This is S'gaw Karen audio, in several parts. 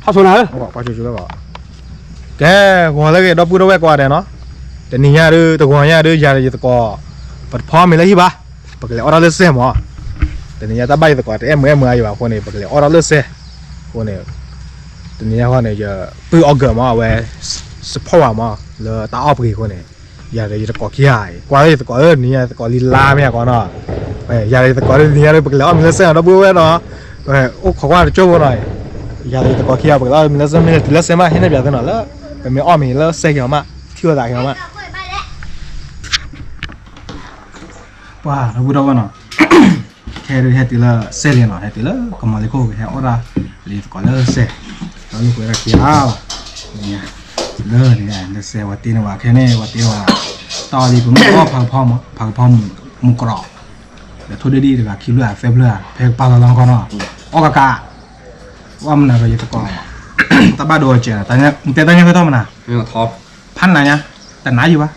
အဆိနၤဧၢ, ကဲ ဂီၤလၢအဂ့ၤ ဒီပုၢ်ဒီဝဲၢ်ကိးဂၤဒဲးနီၤ, တနံၤညါဒုး တဂီၤညါဒုး ယၤဒီးယသကိး ပတဖီအီၣ်မ့ၤလၢဟံၣ်ဘၣ်, ပကလဲၤအီၣ်တၢ်လၢစဲၣ်မး, တနံၤညါတၢ်ဘၣ်ယသကိး တအဲၣ်မုာ်အဲၣ်မုာ်အါယၤဘၣ်အဃိန့ၣ် ပကလဲၤအီၣ်တၢ်လၢစဲၣ်, အဃိန့ၣ် တနံၤညါဃီန့ၣ် ယပုၢ်အီၣ်ဂၢၢ်မး အဝဲ support ဝဲမး လၢတၢ်အီၣ်ပှ့ၤအဃိန့ၣ်, ယၤဒီးယသကိးခံဂၤအံၤ ကွၢ်လၢယသကိးဧၢ တနံၤညါယသကိးလံလါမ့ၢ်ဧါကီးနီၤ, ယၤဒီးယသကိးတနံၤညါဒုး ပကလဲၤအီၣ်မ့ၤလၢစဲၣ်နီၤ ဒီပုၢ်ဝဲၢ်နီၤ, အိၣ်ခိးကွၢ်တကၠိဖိနီၤ, ယၤဒီးယသကိးခံဂၤ ပကလဲၤအီၣ်မ့ၤလၢစဲၣ် မ့ၢ်လဲၤတုၤလၢစဲၣ်မး ဟ့ၣ်နဲၣ်ပၠးသုနီၤ လၢ ပမ့ၢ်အီၣ်မ့ၤလၢစဲၣ်က့ၤအီၤမး ထံၣ်ဝဲသးက့ၤအီၤမး ပှၤဒီပုၢ်ဒီဝဲၢ်နီၤ, ခဲဒုးဟဲတုၤလၢစဲၣ်လံနီၤ, ဟဲတုၤလၢကမီၤလ့ခိၣ် ဟဲအီၣ်တၢ်လၢယသကိးလၢစဲၣ်, ဒီးလိာ်ကွဲဒၣ်ခံဂၤလီၤ, လၢ လၢစဲၣ်ဝဲတ့န့ၢ်ဝဲ ခဲန့ၣ် ဝဲတ့န့ၢ်ဝဲ တၢ်အီၣ်လံ ပမ့ၢ်အီၣ်ဖးကဖီမူၤကရီး, ဒီးထိၣ်ဒ့ၣ်ဒ့ၣ်တဂၤခံဖျၢၣ်သၢဖျၢၣ် ဖဲကပာ်လီၤလီၤကီးနီၤ, အီၣ်ကကး, ဝဲမနုၤဒီးယသကိး, တၢ်ဘၣ်ဒိအစဲး, တဲတၢ်ညၣ်ဖဲထီၣ်မနၤ, ဖးနၤညါ, တနၤယံၤဘၣ်,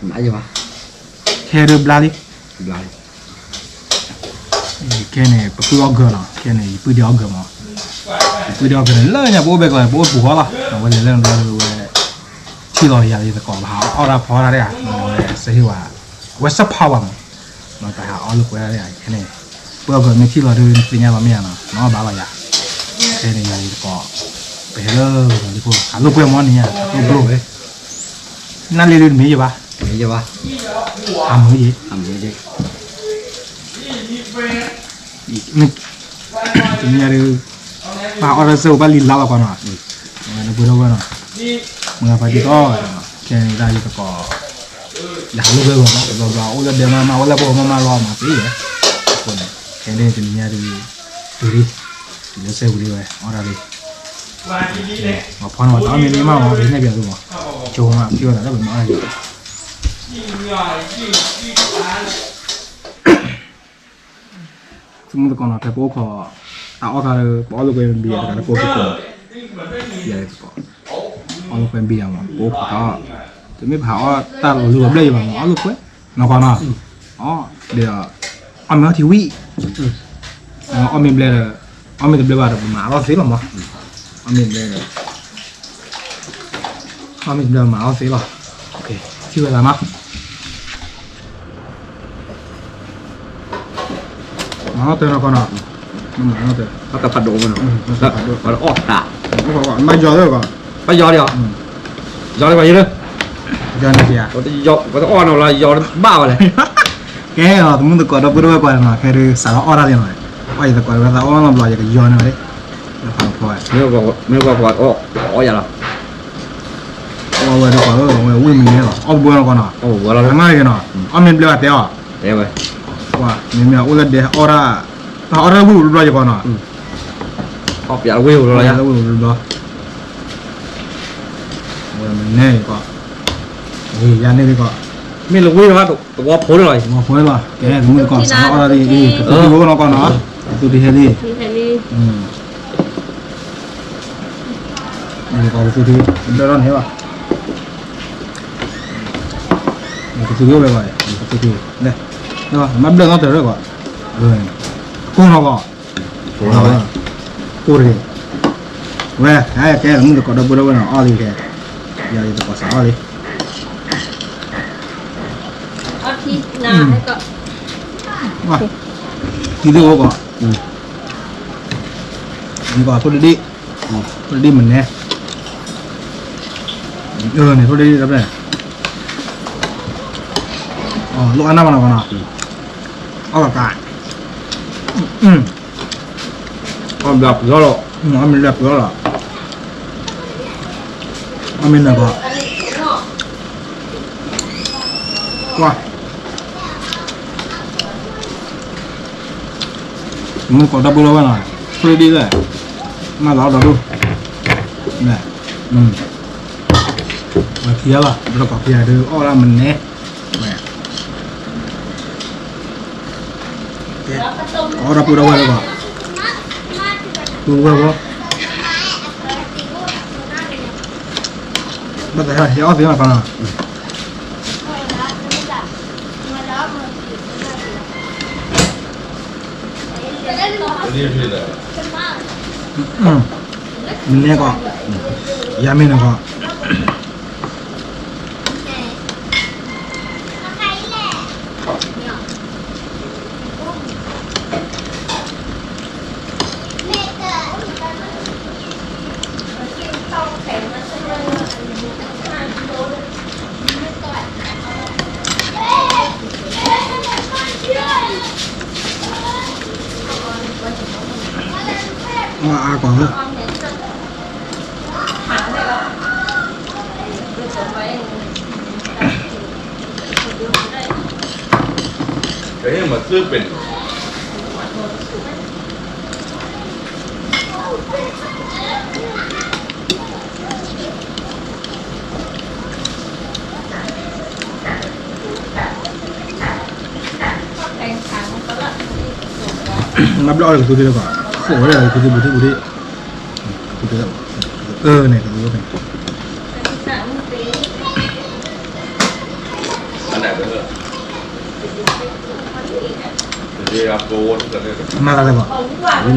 ခဲဒုးဘျါလံ ခဲန့ၣ် ပပုၢ်အီၣ်ဂၢၢ်လီၤ, ခဲန့ၣ် ယပုၢ်ဒ့အီၣ်ဂၢၢ်မး, ယပုၢ်ဒ့အီၣ်ဂၢၢ်န့ၣ် လၢညါပအိၣ်ဘဲကီး ပအိၣ်ပူၤဃီလီၤ, အဝဲလဲၤလၢနဘျီဝဲ, ထံၣ်လီၤယၤလံယသကိး ပဟးအီၣ်တၢ်ဖီတၢ်ဒၣ်ဧါ, အဝဲစဲဟ့ၣ်ဝဲ, အဝဲစဲဖီဝဲမး, တဟးအီၣ်လိာ်ကွဲဒၣ်ဧါ, ခဲန့ၣ်, ပပုၢ်အီၣ်ဂၢၢ်မ့ၢ်ထံၣ်လီၤဒုး နသ့ၣ်ညါလီၤမ့ၢ်ဧါနီၤ, နအီၣ်ဘၣ်လီၤယၤ, ခဲန့ၣ်ယၤလံယသကိး, ပဟဲလၢကမီၤလ့ခိၣ် ဟးလိာ်ကွဲမးန့ၣ်ညါ, နၢ်လ့ဒုးတမ့ၢ်ယဘၣ်, ဟးမုာ်ယ့ၣ် တနံၤညါဒုး, ပှၤအီၣ်တၢ်စဲအိၣ်ဘၣ်လံလါလီၤကီးနီၤ, ဒီပုၢ်ဒီဝဲၢ်နီၤ, မုၢ်ဂၤဖးဒံကီး, ခဲန့ၣ်ဒၣ်ယသကိး, ယဟးလိာ်ကွဲမး တဘျီဘျီ အိၣ်လၢဒဲမးမး အိၣ်လၢပှၤမးမးလီၤမးသ့, အဃိန့ၣ်, ခဲန့ၣ်တနံၤညါဒုး, တုၤလံ, တုၤလၢစဲဝံၤလံဝဲ အီၣ်တၢ်လံ, မၤဖီန့ၣ်ဝဲ တအီၣ်မ့ၢ်န့ၢ်မးမး ပဟ့ၣ်နဲၣ်ပၠးသုမး, ကၠိမး ထံၣ်ဝဲသးလၢပမၤအီၣ်တၢ်လံ သုမုၣ်သကိးနီၤ ဖဲပအိၣ်ခိး, တၢ်အီၣ်ခါလၢ ပအီၣ်လိာ်ကွဲဘံယၤတဂၤလၢပအိၣ်ခိး, ယၤလံသကိး, အီၣ်လိာ်ကွဲဘံယၤမး ပအိၣ်ခိးတၢ်အီၣ်, တမ့ၢ်ပဟးအီၣ်တၢ်လီၤလူၤလီၤဘျဲၣ်ယဘၣ်မး အီၣ်လိာ်ကွဲ, နီၢ်ကီၢ်နီၤ, အီၣ်ဒီး, အီၣ်မ့ၢ်အီၣ်ထံဝံၣ်, အီၣ်မ့ၢ်ဘျဲၣ်ဒီး, အီၣ်မ့ၢ်တဘျဲၣ်ဘၣ်ဒီး ပမၤအလီၢ်သ့လီၤမး, အီၣ်မ့ၢ်ဘျဲၣ်ဒီး, အီၣ်မ့ၢ်တဘျဲၣ်မၤအလီၢ်သ့လီၤ, ထံၣ်ဝဲသးမး မၤနီၣ်တၢၤနီၢ်ကီၢ်နီၤ, မၤနီၣ်တၢၤ, တၢ်ဖးဒိၣ်မးနီၤ, တၢ်ဖးဒိၣ်, အီၣ်တၢ်, ဘၣ်ယီၤလၢကီး, ဘၣ်ယီၤလံ, ယီၤလံဘၣ်ယီၤလံ, ယီၤန့ၣ်, ပှၤတအီၣ်နီၤလီၤ ယီၤဘၣ်ဝဲလဲၣ်, ကဲလီၤ သမုၣ်သကိးဒီပုၢ်ဒီဝဲၢ်ကွၢ်နီၤ ခဲဒုးစးထီၣ်အီၣ်တၢ်လံနီၤ, အီၣ်ယသကိးဝဲသးအီၣ်နီတဘျီ ယကယီၤန့ၢ်ဝဲလံ, ဖးကဖီ, မ့ၢ်ကွၢ်ကွၢ်အီၣ်, အီၣ်ယၤလီၤ အီၣ်ဝဲဒီးကွၢ်လၢဝဲဝံၣ်မံၤန့ၣ်လီၤ အီၣ်ဘှီနီၢ်ကီၢ်နီၤ, အမ့ၢ်တဘျဲၣ်ဘၣ်တဲအီၤ, ဝဲ, မ့မ့ၢ်အိၣ်လၢဒဲအီၣ်တၢ်, တၢ်အီၣ်တၢ်ဝံၣ်ဘျီဘျီယကီၢ်နီၤ, အီၣ်ပျးဝံၣ်ဘျီယၤ, ဝဲမ့ၢ်န့ၣ်ကီၢ်, ယၤန့ၣ်ကီၢ်, မ့ၢ်လၢဝံၣ်ဘၣ်တဝီဖိန့ၣ်လီၤ, တဝီဖိန့ၣ်လီၤ, ကဲ သမုၣ်သကိးစးထီၣ်အီၣ်တၢ်လံ, ကသူတဟ့လံနီၢ်ကီၢ်နီၤ, ကသူတဟ့လံ ကသူထံ, ဘျၢထီၣ်န့ၣ်ဘၣ်, ကသူထံအိၣ်ဝဲဘၣ်, ကသူထံ, လဲၣ်, မ့ၢ်ဘျၢထီၣ်တၢ်ရဲၣ်ကွၢ်, ကိၢ်နီၢ်ကီၢ်, ကိၢ်တဂ့ၤ, ဝဲ, ကဲ သမုၣ်သကိးဒီပုၢ်ဒီဝဲၢ်နီၤ အီၣ်လံကဲ, ယၤယသကိးစးအီၣ်လံ, ထံသ့ၣ်အိၣ်ကီး, မ့ၢ်ကီးထိၣ်ဒ့ၣ်, ထိၣ်ဒ့ၣ်မနဲ, န့ၣ် ထိၣ်ဒ့ၣ်တဖျၢၣ်, လိၣ်အါနၢ်မးနီၢ်ကီၢ်နီၤ, အီၣ်ကကး, အီၣ်ဘျးပျီလီၤ, အီၣ်မ့ၢ်ဘျးပျီလီၤ, အီၣ်မ့ၢ်နၢၤကီး, ကွၢ် မုၢ်ကီးတၢ်ဘိလီၤဝဲနီၤ, ဖြ့ဒ်လဲၣ်, မၤလီၤဒီးဒိၣ်, ဝဲခံဂၤလီၤ, ဘျီကီးခံဂၤဒုး အီၣ်ဝဲဒၣ်မနဲ, ဝဲ, အီၣ်တၢ်ပူတၢ်ဝဲၢ်လၢကီး, ပူဝဲၢ်ဝဲ, ဘၣ်သးဟဲအီၣ်သ့မးကီးနီၤ မနဲကီး, ယမ့ၢ်နကီး အါကွၢ်လၢ ကဲမၤသုပ့ၤ မၤဘျီၣ်အီၤလၢကသူသ့လၢၤဘၣ်, ဃိးဝဲဒၣ်လၢကသူသ့ဘူးထံဘူးထံ, အၢန့ၣ် ကသူဝဲဖဲန့ၣ် မၤသးလဲၣ်ဘၣ်, ဝံၤနီၤ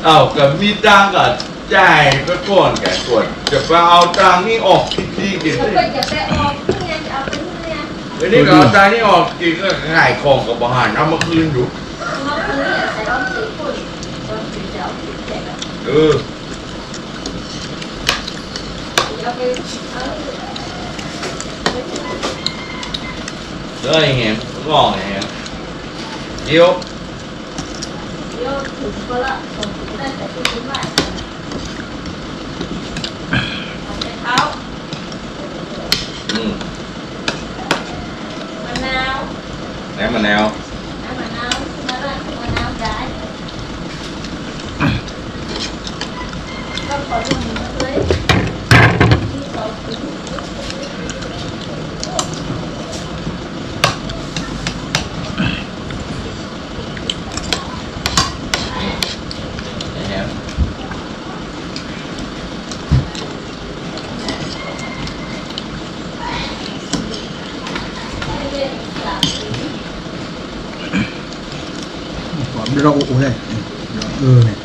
အကမံတၢ်ကတဲာ်ပကီၢ်န့ၣ်ကဲ တပာ်အီၤတၢ်နံၣ်အီၣ်ခံခံက့ၤ, တၢ်နံၣ်အီၣ်ခံခံက့ၤ ကဂၤခီကဘၣ်ဟးနမ့ၢ်ဃုဒိၣ်, လၢအံၤန့ၣ် ဂီၢ်န့ၣ် ယိ မနၢ်, မနၢ်, မနၢ်, ဘျီအိၣ်အိၣ်လဲၣ်,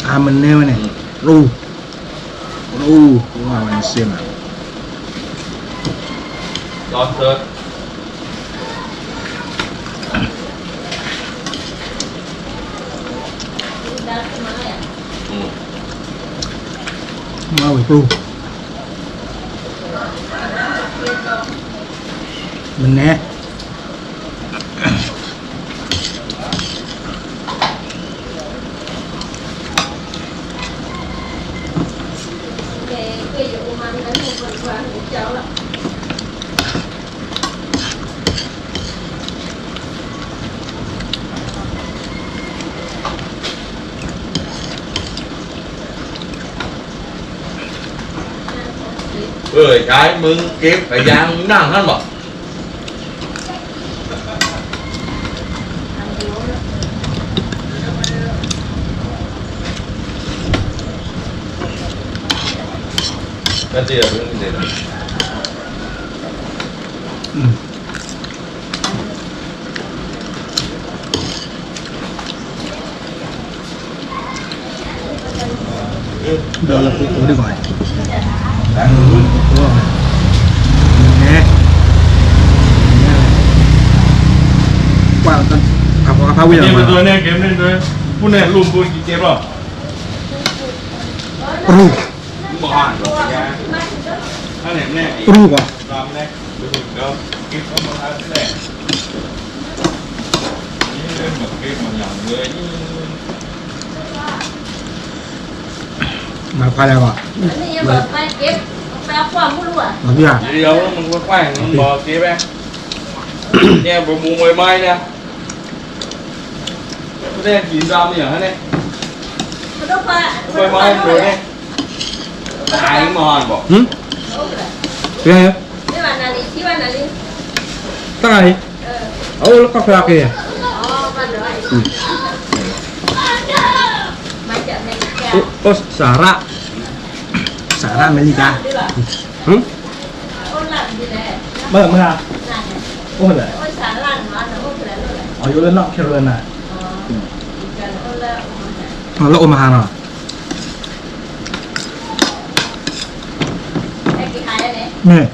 အမနၢၤဝဲန့ၣ်, ရူ, ရူ, ဝဲန့ၣ်စ့မး, မၤဝဲရူ, မနၢၤ အၢ ယါမ့ၢ်က့ၤပယါနၢ်ဟါမး, တၢ်တ့ၢ်အီၤ ဒီးလၢပအိၣ်ဒံးဘၣ်, ကွၢ် ကဖီကဖးဝံၤလီၤ, ပူၤန့ၣ်လိၣ်ဘိကကဲဘျီ, ရူ, ရူကွၢ် မၤခွါလၢၤဘၣ်, မၤဘၣ်, ပမူဝဲမါန့ၣ်, ပတဲကံၤဒၣ်မ့ၢ်ယၤန့ၣ်, ဝဲမါန့ၣ်, နမၤ, တဂၤ, တဂၤန့ၣ်, အအိၣ်လၢကီၢ်ချၢက့ၤ, အိၣ်စၤရၣ်, စၤရၣ်အမဲရကၤ, မ့ၢ်, မ့ၢ်, အိၣ် North Carolina, လၢ Omaha နီၤ, မ့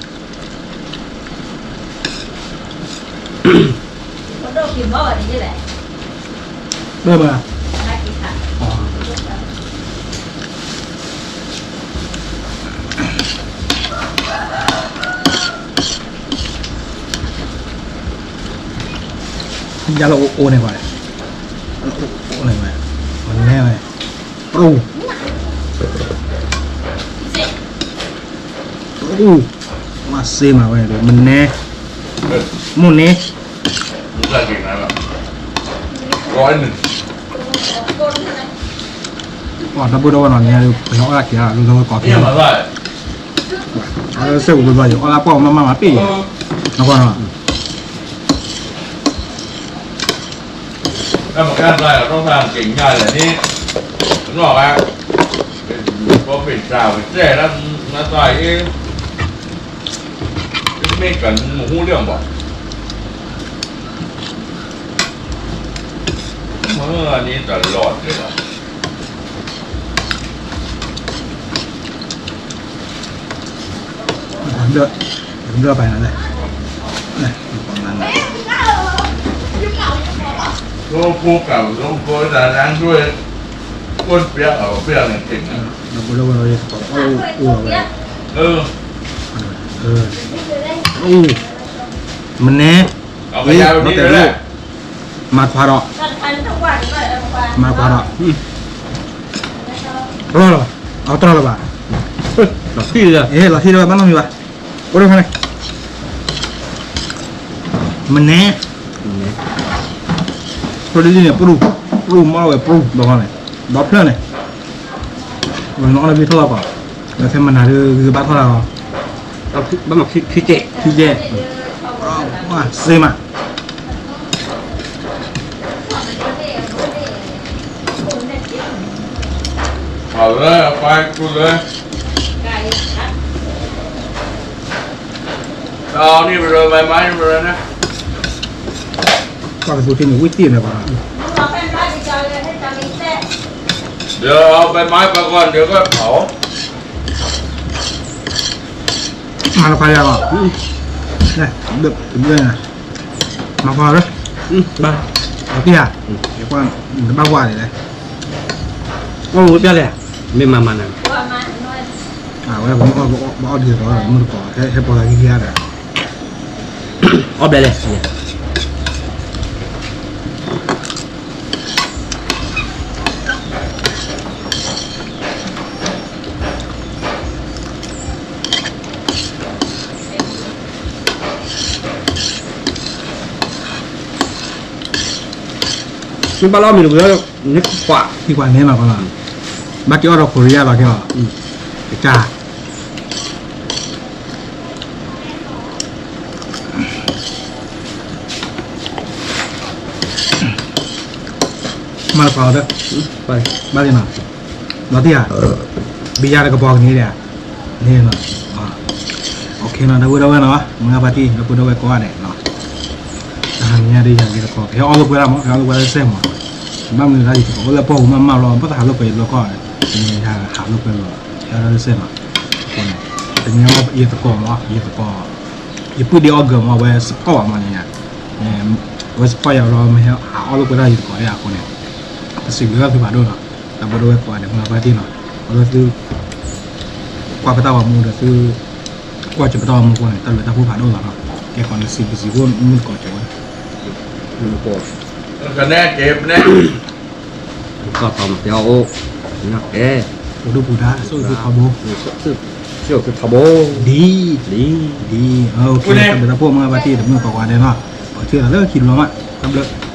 ၢ် ဘၣ်မၤ ယလၢအိၣ်အိၣ်န့ၣ်ဘၣ်, အိၣ်န့ၣ်ဘၣ်, မနဲဝဲ, ပရူ, ပရူ, မၤစ့မၤဝဲ မနဲ, မိၢ်န့ၣ် အီၣ်တၢ်ဘိၣ်ဒီဝဲနီၤ မ့ၢ်ပှၤအီၣ်တၢ်ခံဂၤ လူၤသဝဲကိးခံဂၤ, အစဲးပူၤဘျီဘျီ ယအီၣ်လၢပှၢ်မးမးမးပ့ၢ်ယဲ, နကွၢ်နီၤ မ့ၢ်ကဲသးအီၣ်တၢ်က့ၤညါလဲၣ်န့ၣ်, နီၢ်ဂၤ, ပပ့ၤစၢ်ပစဲးလၢနသးအံၤ, မ့ၢ်ကနူၤဟူလၢဘၣ်, မ့ၢ်န့ၣ်တလီၤတလီၤ ဒီး ဒီးပၢ်နၤလဲၣ်, လၢဖိကၢ်လၢဖိတၢ်လၢဒွဲၣ်, အိၣ်ပျဲအီၤပျဲန့ၣ်တ့ၢ်, ဒီးဘိလၢဝဲလီၤယသကိးအိၣ်အိၣ်ဝဲ, မနဲ, မၤခွါဒီး, မၤခွါဒီး, လီၤလီၤ, အတြီလၢၤဘၣ်, လီၤထံၣ်လၢၤဘၣ်နီတမံၤဘၣ်, အိၣ်ဒၣ်ခါန့ၣ် မနဲ, ပရူဒ်န့ၣ် ပရူ, ပရူမ့ၢ်ဝဲပရူ ဒီးန့ၣ်, ဒီဖျၢၣ်န့ၣ်, ဝဲနီၢ်အီၣ်လၢဘ့ၣ်ထီၣ်လီၤပှၤ, ဒီးဖဲမနၤဒုးဂ့ၤဘၣ်ထီၣ်လီၤ, ဘၣ်မၤခံကဲး, ခံကဲး, စ့မး အဝဲအပှၤကူလၢ အီၤန့ၣ်ပရၢမၤမၤန့ၣ်ပရၢန့ၣ် ပှၤကသူထံန့ၣ် ဝံၣ်တံၢ်န့ၣ်ပှၤ ဒီးအီၤပမၤပှၤဂီၢ်ဒုးကဖးအီၤ မၤလီၤဖးယၤလီၤ မၤဖီလီၤ ဘၣ် အပျၢ် ယကွၢ် နဘၣ်ဝါဒ်လဲၣ် အိၣ်ဝဲပျၢ်လဲၣ် မ့ၢ်မၤမၤနၤ အဝဲပမ့ၢ်အီၣ်ဒ်သိးမုၢ်တကိး ဟဲပိာ်သးခံခံဂၤဒီး အီၣ်ဘျဲၣ်လဲၣ် မ့ၢ်ဘၣ်လီၤမံၤတဝံၤလီၤ န့ၣ်ခွး ခံခွးန့ၣ်လီၤ ဘၣ်က့ၤအီၣ်ဒီး Korea လီၤက့ၤလီၤ ကစၢ် မၤတပှၤအီၤတၢ် ဘၣ်သ့ၣ်နီၤ လီၤတံၢ်ဧါ ဘံယါတကပီၤကန့ၣ်ဒီး န့ၣ်နီၤ OK နီၤ ဒီပုၢ်ဒီဝဲၢ်နီၤ မုၢ်ဂၤဖါတံၢ် ဒီပုၢ်ဒီဝဲၢ်ကိးဂၤဒဲးနီၤ တဟါညါဒ်ယၤယသကိး ကဟဲအီၣ်လိာ်ကွဲဒၣ်မး ကဟဲအီၣ်လိာ်ကွဲဒၣ်စဲးမး ဘၣ်မနုၤလၢယသကိးအိၣ်လၢပှၢ်ပူၤမးမးလီၤ ဘၣ်သးဟးလိာ်ကွဲယဘျီခီၣ် ယဟးလိာ်ကွဲလီၤ ဟဲအီၣ်တၢ်စဲးမး အဃိန့ၣ် တနံၤအံၤယသကိးမး ယသကိး ယပုၢ်ဒ့အီၣ်ဂၢၢ်မး အဝဲ support ဘၣ်မးန့ၣ် အဝဲ support ယၤလီၤ မ့ၢ်ဟဲဟးအီၣ်လိာ်ကွဲဒၣ်ယသကိးဒ်အဃိန့ၣ် ပစံးဘျုးဘၣ်သုဖးဒိၣ်နီၤ ဒီပုၢ်ဒီဝဲၢ်ကိးဂၤဒဲး မုၢ်ဂၤဖါတံၢ်နီၤ အဝဲသု ကွၢ်ပတၢ်ဂီၤမူဒီးသု ကွၢ်စၢၤပတၢ်ဂီၤမူအဃိန့ၣ် တၢ်ဘျုးတၢ်ဖှိၣ်ဖးဒိၣ်လီၤနီၤ ကဲဃီန့ၣ် စံးဘျုးစံးဖှိၣ်မုၢ်တကိးစၢၤဝဲ ကနဲက့ၤပနဲ ကီၢ်သီမပျီအိၣ် နကဲ ပဒိၣ်ပူၤဒါ ဆိၣ်ဂ့ၤသုထီဘိ ဆိၣ်ဂ့ၤသုထီဘိ ဒ် ဒ် ဒ် တၢ်ဘျုးတၢ်ဖှိၣ်မုၢ်ဂၤဖါတံၢ် တမုၢ်ကိးဂၤဒဲးနီၤ ပထံၣ်သးလၢခံတဘျီမး တၢ်ဘျုး